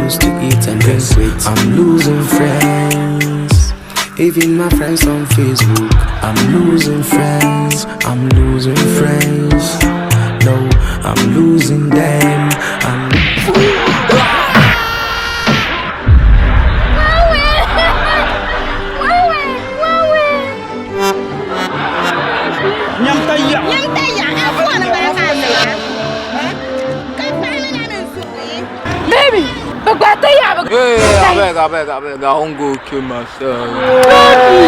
used to eat and drink with. I'm losing friends. Even my friends on Facebook. I'm losing friends. I'm losing friends. No, I'm losing them. I'm Baby, bɛ gbaai ti yaɣi bɛ. Hey, abeg, abeg, abeg, I won't go kill myself. Baby.